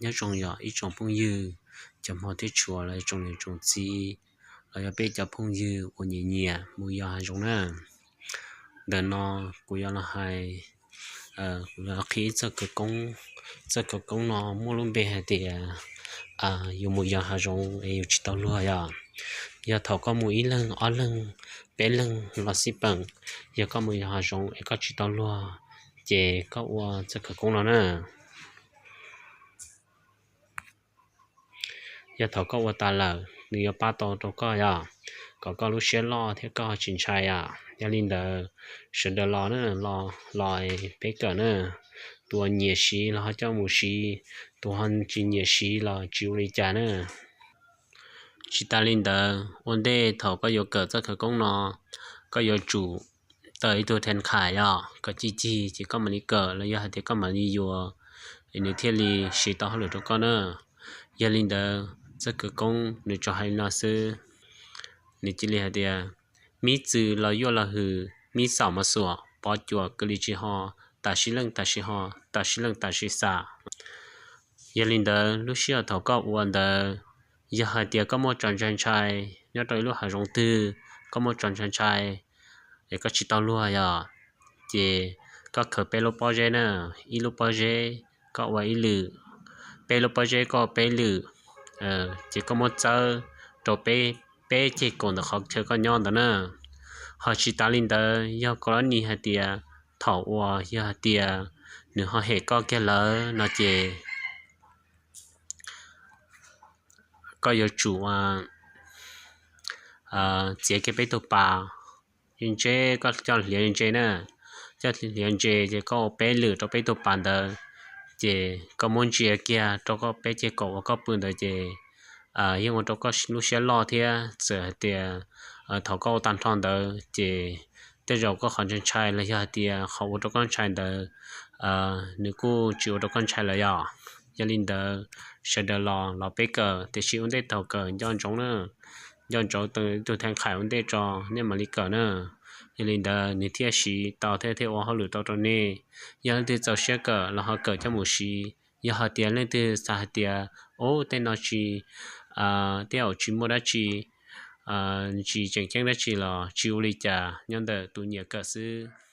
Nyob zoo yog ib tsoom phooj ywg, cov hmov thiab tshua los tsoom niam tsoom txiv, los yog peb cov phooj ywg uas nyiam nyiam mus yos hav zoov na. Ntawm no kuv yuav los hais, kuv yuav los qhia ib txoj khawv koob. Txoj khawv koob no muaj lub npe hais tias yus mus yos hav zoov es yus tsis tau luag yom. Yog thaum koj mus ib leeg ob leeg peb leeg los xij peem, yog koj mus yos hav zoov es koj tsis tau luag, ces koj ua txoj khawv koob no na. Yog thaum koj ua tas lawm nws yuav pab tau rau koj yom, kom koj lub siab loj thiab koj tsis ntshai yom. Yog li ntawd sawv daws los na, los los peb kawm na. Tus uas nyiam siv los ho coj mus siv, tus ho tsis nyiam siv los tsis ua li cas na. Tsis tas li ntawd ua ntej thaum koj yuav kawm txoj khawv koob no, koj yuav tsum tawm ib tug then khais yom, kom cig cig ces koj mam li kawm los yog hais tias koj mam li yuav, nws thiaj li siv tau hauj lwm rau koj na. Yog li ntawd txoj khawv koob nws tsuas hais li no xwb. Nws cia li hais tias, mib txwv los yuaj los hws, mib xaum mos xuam, pov cuam kws li tsis ho, tam sim leej tam sim ho, tam sim leej tam sim xam. Yog li ntawd lub sij hawm thaum koj ua ntawd, yog hais tias koj muaj tsos ntshai ntshai nyob rau ib lub hav zoov twg, koj muaj tsos ntshai ntshai es koj tsis tau luag yom, ces koj khaws peb lub pob zeb na, ib lub pob zeb koj ua ib lwm, peb lub pob zeb koj ua peb lwm, ces koj muab txawb rau peb, peb ceg kaum ntawm qhov chaw koj nyob ntawd na. Ho tsis tas li ntawd yog koj lab nis hais tias thaum uas yog hais tias nws ho hem koj kiag lawm no ces koj yuav tsum txiav kiag peb tug pas ntse, koj coj hliav ntse na, coj hliav ntse ces koj ua peb lwm rau peb tug pas ntawd, ces koj muab ntsia kiag rau koj peb ceg kaum uas koj pw ntawd ces yeej ua rau koj lub siab loj thiab txawm hais tias thaum koj ua tag nrho ntawd ces tej zaum koj qhov ntshai ntshai los yog hais tias qhov ua rau koj ntshai ntawd nws kuj tsis ua rau koj ntshai lawm yom. Yog li ntawd sawv daws los los peb kawm, tiam sis ua ntej thaum kawm nco ntsoov na, nco ntsoov tau ib tug then khais ua ntej tso nej mam li kawm na. Yog li ntawd nws thiaj siv tau thiab thiaj ua hauj lwm tau rau nej. Yog leej twg txaus siab kawm los ho kawm coj mus siv, yog hais tias leej twg xav hais tias ub tej no tsis, tej zaum tsis muaj dab tsi, tsis tseem ceeb dab tsi los tsis ua li cas, nyob ntawm tus nyiam kawm xwb.